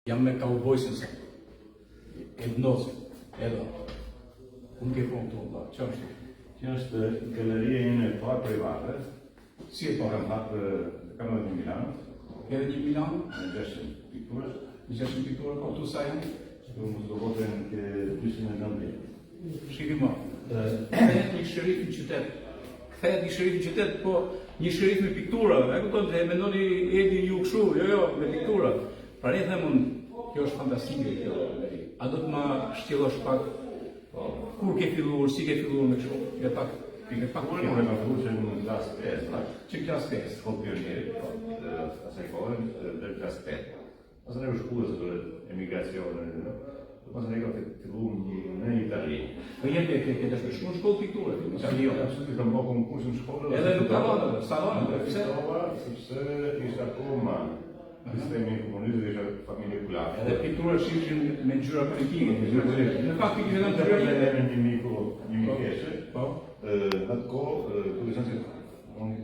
Jam me kaubojsin sot. Ed Nosi. Edo. Ku më ke po këtu, vëlla? Çfarë është? Kjo është galeria ime e parë private. Si e parë? Kam hapë, kam edhe në Milano. Edhe një Milano? Me 600 piktura. Me 600 piktura, po këtu sa janë? Këtu mos do voten ke 290. Shiki më. Kthehet një sherif në qytet. Kthehet një sherif në qytet, po një sherif me piktura. E kupton, e mendoni Edin ju kështu, jo jo, me piktura. Pra ne them unë, kjo është fantastike kjo. A do të ma shtjellosh pak? Po. Kur ke filluar, si ke filluar me kështu? Me pak me pak Unë e kam filluar që në klasë 5, që klasë 5, shkollë pionieri, po, asaj kohe, deri klasë 8. Pastaj u shkuar se emigracione, dhe pastaj kam filluar në Itali. Po je ke ke ke shkuar në shkollë pikture, në Itali jo. Absolutisht kam bërë konkursin në shkollë. Edhe nuk ka vënë, sa vënë, pse? Sepse ishte akoma sistemi i komunizmit ishte familje kulake. Edhe pikturat ishin me ngjyra politike, me ngjyra politike. Në fakt kishte dhënë ngjyra me një miku, një mikeshe. Po. Ë, në atë kohë, duke qenë se unë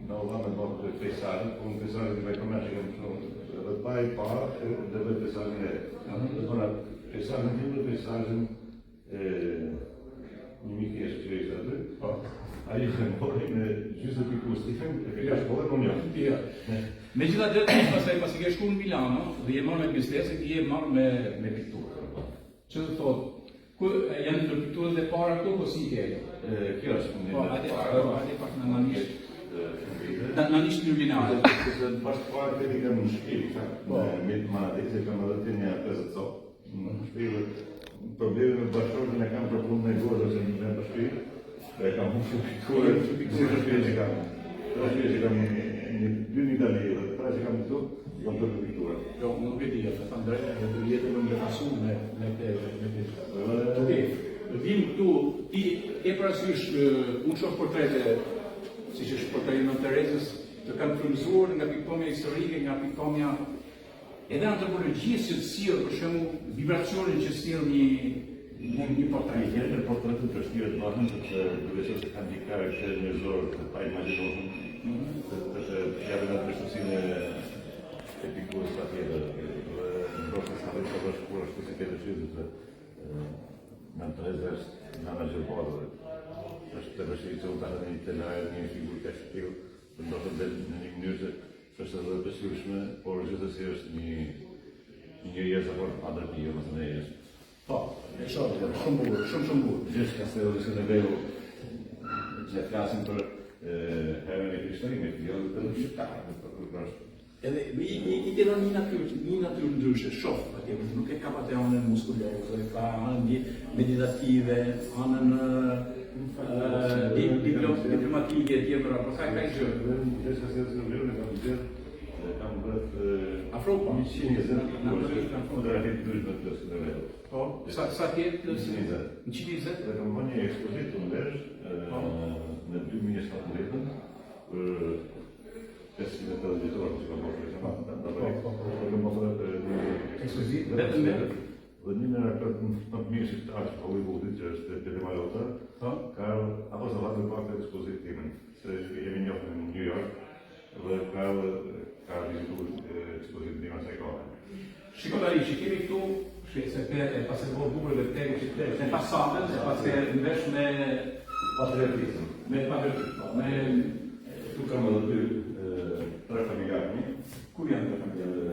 na u dha me bërë këtë peisazhin, po unë peisazhin i bëj përmendsh që kam shumë, edhe pa i pa, dhe bëj peisazhin e. Dhe bëra peisazhin tim dhe peisazhin e një mikeshe që ishte aty. Po. Ai e mori me gjysmë pikturës time, e ke shkollën unë jo. Jo. Megjithatë, ti pastaj pasi ke shkuar në Milano dhe je marrë me biznesin, ti je marrë me me pikturë. Që do thotë, ku janë ndër pikturat e para këtu, po si i ke? Kjo është një po, ndër të para. Po, hajde pak në nanisht. Na nanisht në Milano. Sepse pas të parë të kam në shtëpi, po. në Manadis e kam edhe të një 50 copë. Në shtëpi problemi me bashkëshortin e kam për punën e gozhës që në në shtëpi. Dhe kam humbur shumë pikturë, si në shtëpi që kam. Në shtëpi që kam një, një dy në Itali dhe tre që kam këtu, i kam të piktura. Jo, unë nuk e di, të thënë drejtë, edhe të jetë më befasu me me këtë me këtë. Okej. Vim këtu, ti ke parasysh, unë shoh portrete, siç është portreti i Nënë Terezës, të kanë frymëzuar nga pikëpamja historike, nga pikëpamja Edhe antropologjisë që të sjell, për shembull, vibracionin që sjell një një një portret. Një herë portretet të vështirë të bëhen sepse duke qenë se kanë një karakter njerëzor të paimagjinueshëm, mm -hmm. të të të japin atë vështirësinë e e pikturës patjetër. Dhe ndoshta sa të bësh kur ashtu si ke dëshirë sepse Nënë Tereza është nëna e gjithë botës. Është e vështirë që unë ta hedh një telaj një figurë kaq të tillë, ndoshta del në një mënyrë që Është edhe e besueshme, por gjithsesi është një një njeri jashtëzakonisht Padre Pio, më thënë është. Po, e shoh, shumë bukur, shumë shumë bukur. Gjithçka se edhe Skënderbeu, që flasim për herën e krishterimit, jo vetëm shqiptar, por është Edhe i, i, i ke dhënë një natyrë, një natyrë ndryshe, shoh atje, nuk e ka atë anën muskuloze, ka anën meditative, anën diplomatike e tjera, po ka ka gjë. Gjithçka se Skënderbeun e kam gjithë, kam rreth Afro po. 120 fotografi të ndryshme të Skënderbeut. Po, sa sa ke? 120. 120. Dhe kam bërë një ekspozitë në Lezhë po. në 2017 për 580 vjetor që kam bërë për po, po, po, kam bërë një ekspozitë vetëm me Dhe një nga aktorët më të mirë shqiptar të Hollywoodit, që është Peter Malota, po. ka apo sa vajtë pak të ekspozitë timen, se jemi njohur në New York, dhe ka ka vizituar ekspozitën time asaj kohe. Shiko tani që kemi këtu, shi, se te e pas e bërë bukur dhe te që te, se fasadën, e pas e mvesh me patriotizëm. Me patriotizëm, po, me Këtu kam edhe dy tre familjarë mi. Ku janë tre familjarë?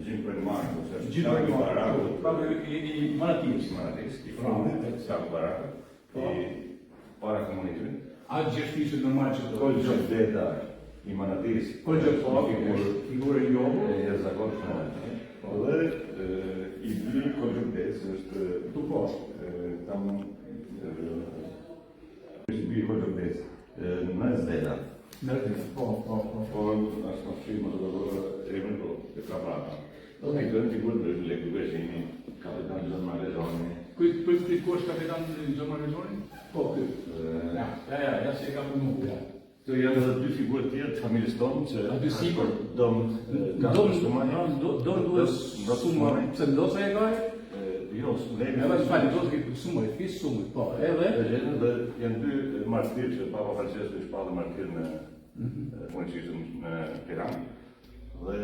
Gjin Preng Marku, ose Gjin Preng Marku, pra i i Manatis, Manatis, i fundit, Saku Baraku, po. i para komunizmit. A gjithë ishte normal që të... Kolë Gjok Deda i Manatis, Kolë Gjok po, figurë, figurë e njohur, e jashtëzakonshme. Po. Dhe i biri Kolë Gjok Dedës është tu po, kam është i biri Kolë Gjok Dedës, Nez Deda. Nez Deda, po, po, po. Po, është më fshi, më të do emrin, po, e ka prapa. Do të këto figurë të ndryshme, Lekë Dukagjini, kapetan Gjon Margazoni. Ky ky ky ku është kapetan Gjon Margazoni? Po, ky. Ja, ja, ja, ja si e kam punuar. Ja. Këto janë edhe dy figura të tjera të familjes tonë që aty sipër dom dom dom duhet sumaj, pse ndoshta e ka? Jo, ne edhe fal, do të ketë sumaj, fis sumaj, po, edhe dhe gjetën dhe janë dy martirë që Papa Francesku i shpalli martir në mm -hmm. në Tiranë dhe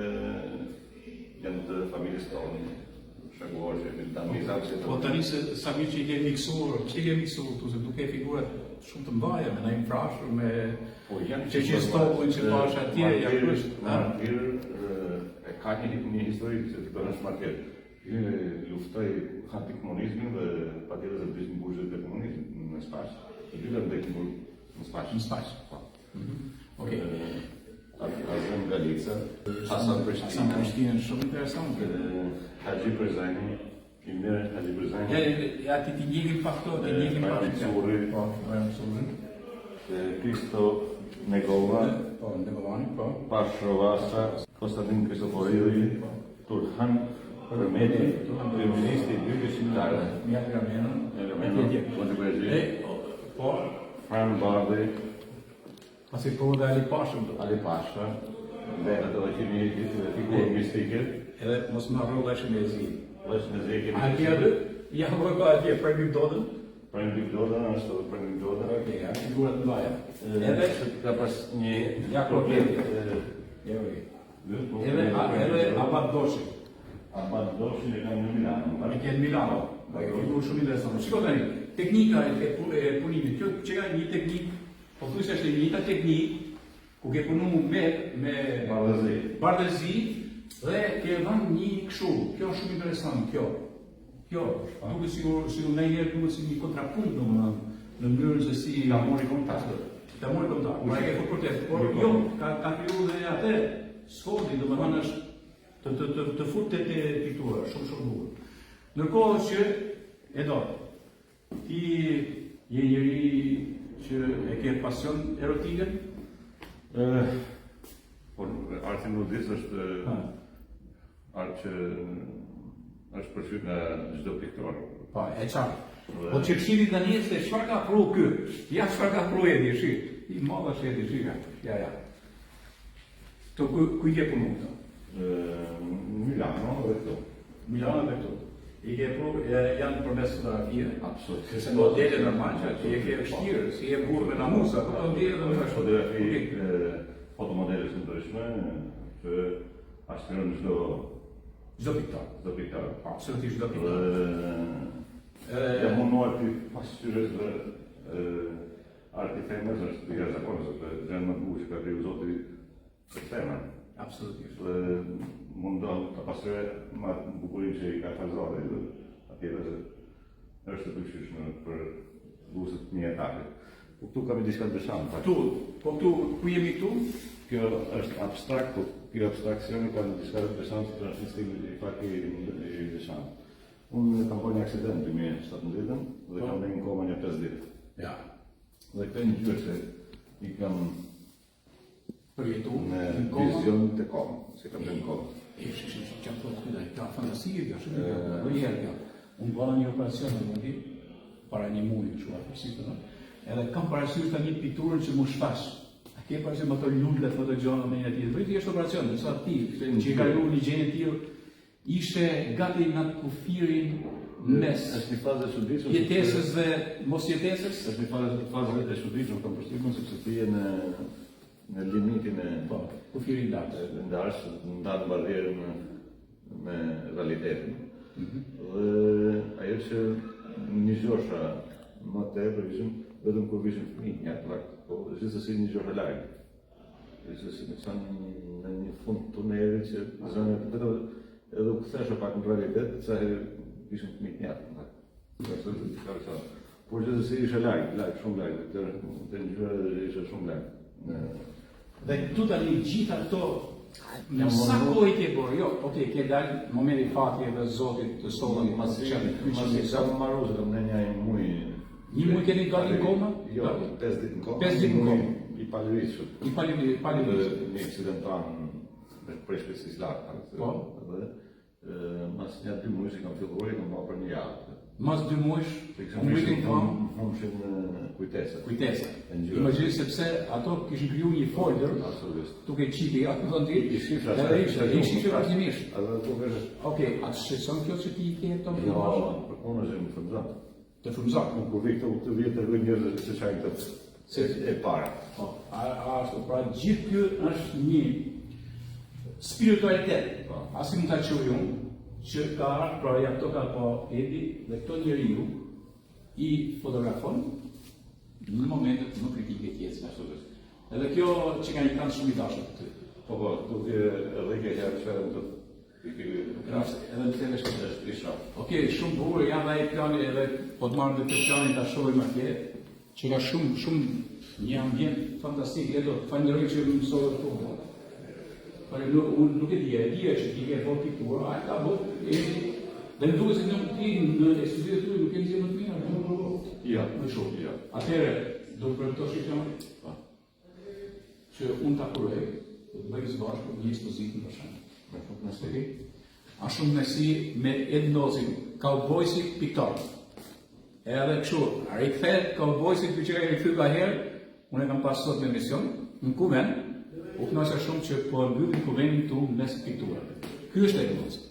janë të familjes tonë. Damiza që Po tani se sa mirë që i ke miksuar, që i ke miksuar këtu, se duke figurat shumë të mëdha, me Naim Frashër, me Po janë që që Stokullin që pash atje, ja Martir, është. ha? Martir e ka një një histori që të bësh martir. Luftoi antikomunizmin dhe patjetër se vdiq në burgjet e komunizmit në Spaç. Të dy kanë vdekur në burg në Spaç. Në Spaç. Po. Okej. Azem Galica, Hasan Hasan Prishtina, Prishtinën shumë interesante. Haxhi Përzani, Imer Haxhi Përzani, Ja, ja ti ti ndjekim pak këto, ti ndjekim pak. Bajram Curri. Po, Bajram Curri. Kristo Negova, Po, Negovani, po. Pasho Vasa, Konstantin Kristoforidhi, Turhan Përmeti, kryeministri i dytë shqiptar. Mjak Ramena. Ramena, Etj, etj. Monte Brezhi. E, po, Fran Bardhi, pasi po dhe Ali Pashën do. Ali Pasha, dhe ato që një figurë mistike, Edhe mos më harro Lleshën e Zi. Llesh në Zekë. A ke aty? Ja, po po atje Premim Dodën. Premtim Doda, është edhe Premtim Doda. Okej, janë figura të mëdha. Edhe ka pas një Ja, problem. Ja, okej. Edhe Edhe edhe Abat Doshi. Abat Doshin e kam në Milano. E ke në Milano. Po, e figurë shumë interesante. Shiko tani, teknika e, e, pu- e punimit, kjo që ka një teknikë, pothuajse është e njëjta teknikë ku ke punu me me Bardhëzi. bardhëzi dhe ke dhënë një kështu. Kjo është shumë interesant kjo. Kjo duket sikur sikur ndonjëherë duket si një kontrapunt domethënë në mënyrën se si Ka mori kontakt. Ta mori kontakt. Pra e ke fut për por jo, ka ka kriju dhe atë sfondin, domethënë është të të të, të fut te te piktura, shumë shumë bukur. Ndërkohë që e do, ti je njeri që e ke pasion erotikën? Ë, Po, arti nudist është Ha. art që është përfshirë nga çdo piktor. Po, e qartë. Po që këshilli tani se çfarë ka pru ky? Ja çfarë ka pru Edi, shi. I madh është Edi, shi. Ja, ja. Të ku, ku i ke punu këto? Ë, në Milano dhe këtu. Milano dhe këtu. I ke pru, e, janë përmes fotografive. Absolutisht. Sepse modele normal që ti e ke vështirë, si je burrë me namus, apo të ndje edhe më ashtu. Fotografi, Okej. e, fotomodele të ndryshme që aspiron çdo Çdo piktor. çdo piktor. Absolutisht çdo piktor. Dhe jam munduar të pasqyrës dhe ë, arti femrës është i jashtëzakonshëm, sepse gjën më të bukur që ka kriju Zoti është femra. Absolutisht. Dhe mundohem ta pasqyroj me atë bukurinë që i ka falë Zoti dhe patjetër se është e pëlqyeshme për gustet të mia të artit. Po këtu kam një diçka të veçantë. pak. Këtu, po këtu, ku jemi këtu? Kjo është abstrakt, po kjo abstraksioni ka një diçka të veçantë sepse është një stil i pak i, i veçantë. Unë kam bërë një aksident në 2017 dhe kam qenë në koma një 5 ditë. Ja. Dhe këtë ngjyrë se i kam Përjetu, në në koma. vizion të koma, se kam qenë në koma. E, shi, shi, shi, që thotë këtu, kjo fantastike kjo, shumë kjo, do një herë kjo. Unë bëra një operacion në vendi, para një muaji kështu afërsisht, domethënë. Edhe kam parasysh tani pikturën që mu shfaq. A ke parasysh me ato lulet, me ato gjëra me një tjetër. Bëj thjesht operacion, ndërsa ti që i kalu një gjendje të tillë, ishte gati në atë kufirin mes Është një fazë e çuditshme. sepse- jetesës dhe mos jetesës. Është një fazë fazë e çuditshme kam përshtypjen sepse ti je në në limitin e Po, kufirin lart. e ndarës, ndan barrierën me, me realitetin. Dhe ajo që një gjosha më tepër ishim vetëm kur vishim fëmijë, një atë vakt, po gjithsesi një gjosha larg. Gjithsesi me qenë në një fund tunelit që zënë vetëm edhe u kthesha pak në realitet, sa herë vishim fëmijë një atë vakt. Ashtu që ka qenë. Por gjithsesi isha larg, larg, shumë larg, të të ngjyra isha shumë larg. Në Dhe këtu tani gjitha këto në sa kohë i ke bërë? Jo, okay, ke dalë në momenti fati edhe Zotit të sollën Masi, që masi kam marrë, se kam në një muj. Një muaj keni gati në koma? Jo, 5 ditë në koma. Pesë ditë në Një muaj koma. I palëvizshëm. I palëvizshëm, palëvizshëm. Dhe Një aksidentan me prej shpejtësisë lartë. Po. Dhe e, mas një dy muaj që kam filluar, i kam bërë për një javë. Mas dy muajsh, Se kisha u ngritën këmbë, Humshin kujtesën. kujtesa. E ngjyra. Imagjino sepse ato kishin kriju një folder Absolutisht. duke qipi, atë thonë ti. I shifra, Edhe ishte, i shifra vazhdimisht. Edhe duke Okej, a të shqetëson kjo që ti i ke këto Jo, për punën që më frymëzon. Të frymëzon. Unë kur vi këtu, këtë vjet tregoj njerëzve se çfarë këtë. Se e para. Po, a, a ashtu, pra gjithë ky është një spiritualitet, Po. asi mund ta quaj unë, Që ka ardhur, pra ja këto ka pa Edi dhe këto njeriu i fotografon në momentet më kritike të jetës ashtu është. Edhe kjo që ka një kënd shumë i dashur për ty. Po po, duke edhe ke herë që do Rast, edhe në të është është i shoh. Okej, shumë bukur, janë dhe ai plani edhe po të marrë dhe të planin ta shohim atje, që ka shumë shumë një ambient fantastik, Edo, falenderoj që më mësove këtu. Por nuk, unë nuk e dija, e dija që ti ke bërë piktura, ai ka bërë, Edi, dhe më duket se nuk ti në studiot tuaj nuk ke nxjerrë më të mira, nuk Jo, më shumë. Jo. Atëherë, do të premtosh që Po. që unë ta kuroj, do të bëjmë së bashku një ekspozitë në Bashkë. Nëse A shumë kënaqësi me Ed Ndocin, kaubojsi piktor. Edhe kështu, a rikthehet kaubojsi ky që e rikthy ka herë, unë e kam pas sot në emision, në kuvend, u kënaqa shumë që po e mbyllim kuvendin këtu mes pikturave. Ky është Ed Ndoci.